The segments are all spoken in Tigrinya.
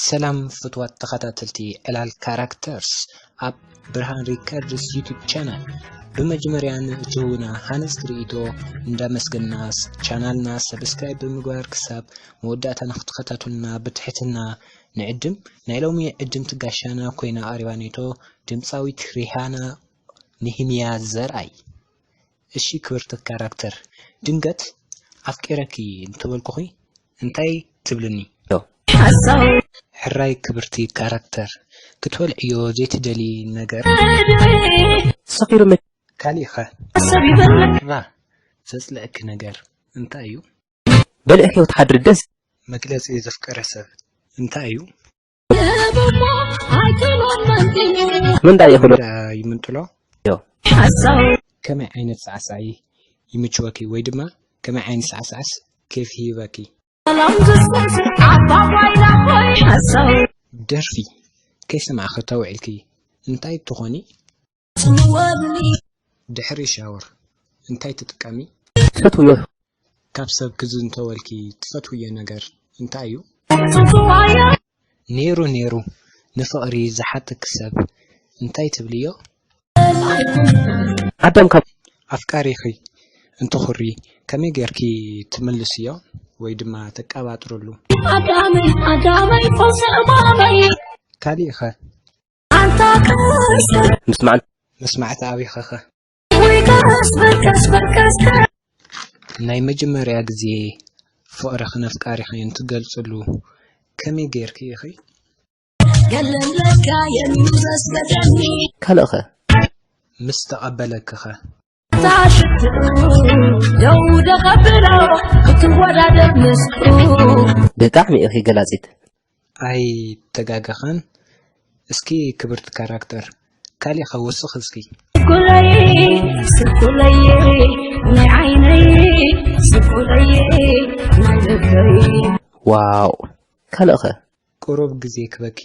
ሰላም ፍትዋት ተኸታተልቲ ዕላል ካራክተርስ ኣብ ብርሃን ሪከርድስ ዩቱብ ቻናል። ብመጀመርያ ንእትህቡና ሃነፅቲ ርእይቶ እንዳመስገንና ቻናልና ሰብስክራይብ ብምግባር ክሳብ መወዳእታ ንክትከታተሉና ብትሕትና ንዕድም። ናይ ሎሚ ዕድምቲ ጋሻና ኮይና ቀሪባ ኔቶ ድምፃዊት ሪሃና ንሂምያ ዘርኣይ። እሺ ክብርቲ ካራክተር፣ ድንገት ኣፍቂረኪ እንተበልኩኺ እንታይ ትብልኒ? ሕራይ ክብርቲ ካራክተር፣ ክትበልዕዮ ዘይትደሊ ነገር? ሰኺሩ መ- ካሊእ ኸ? ራ ዘጽልእኪ ነገር እንታይ እዩ? በልዕኪ ክትሓድሪ ደስ መግለጺ ዘፍቀረ ሰብ እንታይ እዩ? ምንዳ ይኽእሉ? ይምንጥሎ? ዮ። ከመይ ዓይነት ሳዕሳዒ ይምችወኪ ወይ ድማ ከመይ ዓይነት ሳዕሳዕስ ኬፍ ይህበኪ? ደርፊ ከይሰማዕኺ ተውዒልኪ እንታይ ትኾኒ? ድሕሪ ሻወር እንታይ ትጥቀሚ? ትፈትውዮ? ካብ ሰብ ክዝንተወልኪ ትፈትውዮ ነገር እንታይ እዩ? ነይሩ ነይሩ ንፍቕሪ ዝሓተኪ ሰብ እንታይ ትብልዮ? ኣዳም ካብ ኣፍቃሪኺ እንትኹሪ ከመይ ጌርኪ ትምልስዮ ወይ ድማ ተቀባጥርሉ? ኣዳመይ ኣዳመይ ፈውሲ እማመይ። ካሊእ ኸ? ኣንታ ቀስ ምስማዕ መስማዕቲ ኣቢኺ ኸ? ወይ ቀስ በል ቀስ በል ቀስ በል። ናይ መጀመርያ ግዜ ፍቕርኽን ኣፍቃሪኽን ትገልጽሉ ከመይ ጌርኪ ኢኺ? ገለለካ የሚዘስገደኒ። ካልእ ኸ? ምስ ተቐበለኪ ኸ? ታሽቱ ደው ደኸብሎ ክትወዳደር ምስሉ። ብጣዕሚ ኢኺ ገላጺት። ኣይተጋገኻን። እስኪ ክብርቲ ካራክተር ካሊእ ኸ ወስኽ እስኪ። ስኩለይ ስኩለይ ናይ ዓይነይ ስኩለይ ናይ ልበይ። ዋው። ካልእ ኸ? ቁሩብ ግዜ ክበኪ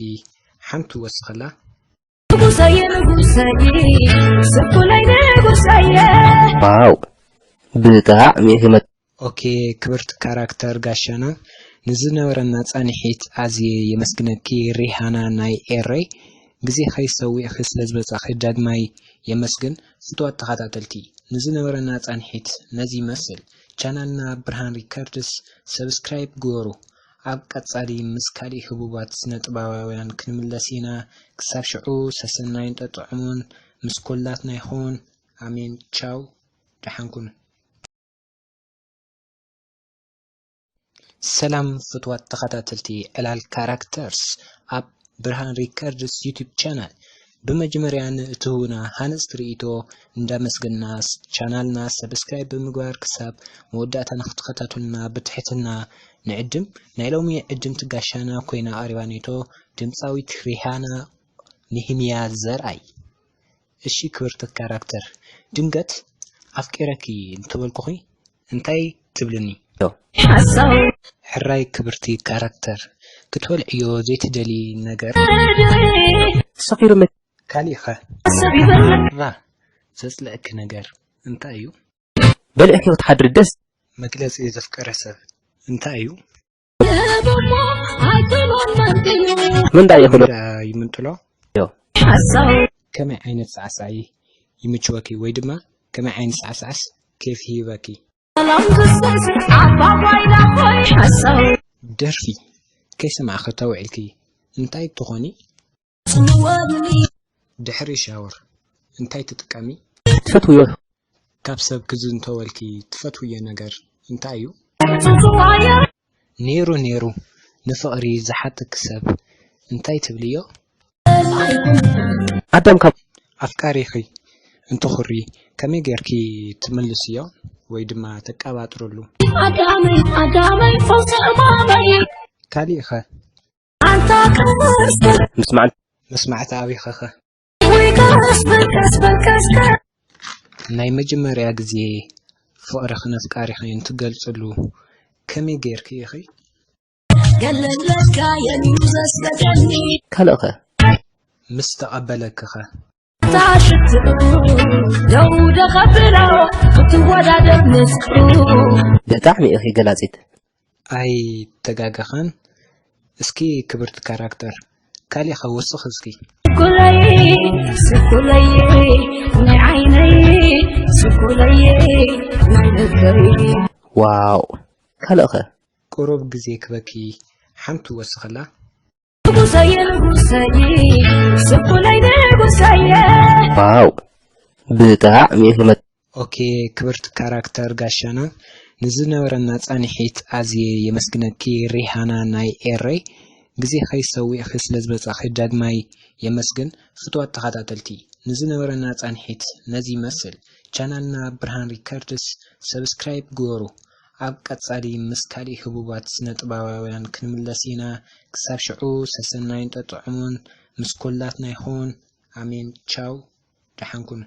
ሓንቲ ወስኸላ። ንጉሰየ ንጉሰየ ስኩለይ ንጉሰየ። ዋው። ብጣዕሚ ኢኺ መ- ኦኬ ክብርቲ ካራክተር ጋሻና ንዝነበረና ጻንሒት ኣዝየ የመስግነኪ። ሪሃና ናይ ኤረይ ግዜኺ ሰዊእኺ ስለ ዝመጻኺ ዳግማይ የመስግን። ፍትዋት ተኸታተልቲ ንዝነበረና ጻንሒት ነዚ ይመስል። ቻናልና ብርሃን ሪከርድስ ሰብስክራይብ ግበሩ። ኣብ ቀጻሊ ምስ ካሊእ ህቡባት ስነ ጥበባውያን ክንምለስ ኢና። ክሳብ ሽዑ ሰሰናይን ጠጥዑሙን ምስ ኩላትና ይኹን። ኣሜን። ቻው፣ ደሓን ኩኑ። ሰላም ፍትዋት ተኸታተልቲ ዕላል ካራክተርስ ኣብ ብርሃን ሪከርድስ ዩቱብ ቻናል። ብመጀመርያ ንእትህቡና ሃነፅቲ ርእይቶ እንዳመስገንና ቻናልና ሰብስክራይብ ብምግባር ክሳብ መወዳእታ ንክትከታተሉና ብትሕትና ንዕድም። ናይ ሎሚ ዕድምቲ ጋሻና ኮይና ቀሪባ ኔቶ ድምፃዊት ሪሃና ንህምያ ዘርኣይ። እሺ ክብርቲ ካራክተር፣ ድንገት ኣፍቂረኪ እንተበልኩኺ እንታይ ትብልኒ? ዶ። ሓሳው። ሕራይ ክብርቲ ካራክተር፣ ክትበልዕዮ ዘይትደሊ ነገር? ሰኺሩ መ- ካሊእ ኸ? ሰብ ይበልዕ። ራ ዘጽልእኪ ነገር እንታይ እዩ? በልዕኪ ክትሓድሪ ደስ መግለጺ ዘፍቀረ ሰብ እንታይ እዩ? ምን ዳኣ ይኽእሉ? ምን ዳኣ ይምንጥሎ? ዮ። ሓሳው። ከመይ ዓይነት ሳዕሳዒ ይምችወኪ ወይ ድማ ከመይ ዓይነት ሳዕሳዕስ ኬፍ ይህበኪ? ሰላም ዝስዕስዕ ዓባባይ ዳኾይ ሓሳው። ደርፊ ከይሰማዕኺ ተውዒልኪ እንታይ ትኾኒ? ጽምወኒ። ድሕሪ ሻወር እንታይ ትጥቀሚ? ትፈትውዮ? ካብ ሰብ ክዝንተወልኪ ትፈትውዮ ነገር እንታይ እዩ? ጽምዋያ። ነይሩ ነይሩ ንፍቕሪ ዝሓተኪ ሰብ እንታይ ትብልዮ? ኣዳም ካብ ኣፍቃሪኺ እንትኹሪ ከመይ ጌርኪ ትምልስዮ ወይ ድማ ተቀባጥርሉ? ኣዳመይ ኣዳመይ ፈውሲ እማመይ። ካሊእ ኸ? ኣንታ ቀስ በል። ምስማዕ። መስማዕቲ ኣቢኺ ኸ? ወይ ቀስ በል ቀስ በል ቀስ በል። ናይ መጀመርያ ግዜ ፍቕርኽን ኣፍቃሪኽን ትገልጽሉ ከመይ ጌርኪ ኢኺ? ገለለካ የሚኑ ዘስለቀኒ። ካልእ ኸ? ምስ ተቐበለኪ ኸ? ታሽቱ ደው ደኸብሎ ክትወዳደር ምስሉ። ብጣዕሚ ኢኺ ገላጺት። ኣይተጋገኻን። እስኪ ክብርቲ ካራክተር ካሊእ ከ ወስኽ እስኪ። ስኩለይ ስኩለይ ናይ ዓይነይ ስኩለይ ናይ ልበይ ዋው ካልእ ኸ? ቁሩብ ግዜ ክበኪ ሓንቲ ወስኸላ። ንጉሰይ ንጉሰይ ስኩለይ ንጉሰይ ዋው ብጣዕሚ ኢኹም ኦኬ ክብርቲ ካራክተር ጋሻና ንዝነበረና ፃንሒት ኣዝየ የመስግነኪ ሪሃና ናይ ኤረይ ግዜኺ ሰዊእኺ ስለዝመፃኺ ዳግማይ የመስግን ፍትዋት ተኸታተልቲ ንዝነበረና ፃንሒት ነዚ ይመስል ቻናልና ብርሃን ሪከርድስ ሰብስክራይብ ግበሩ ኣብ ቀፃሊ ምስ ካሊእ ህቡባት ስነ ጥበባውያን ክንምለስ ኢና ክሳብ ሽዑ ሰሰናይን ጠጥዑሙን ምስ ኮላትና ይኹን ኣሜን ቻው ደሓን ኩኑ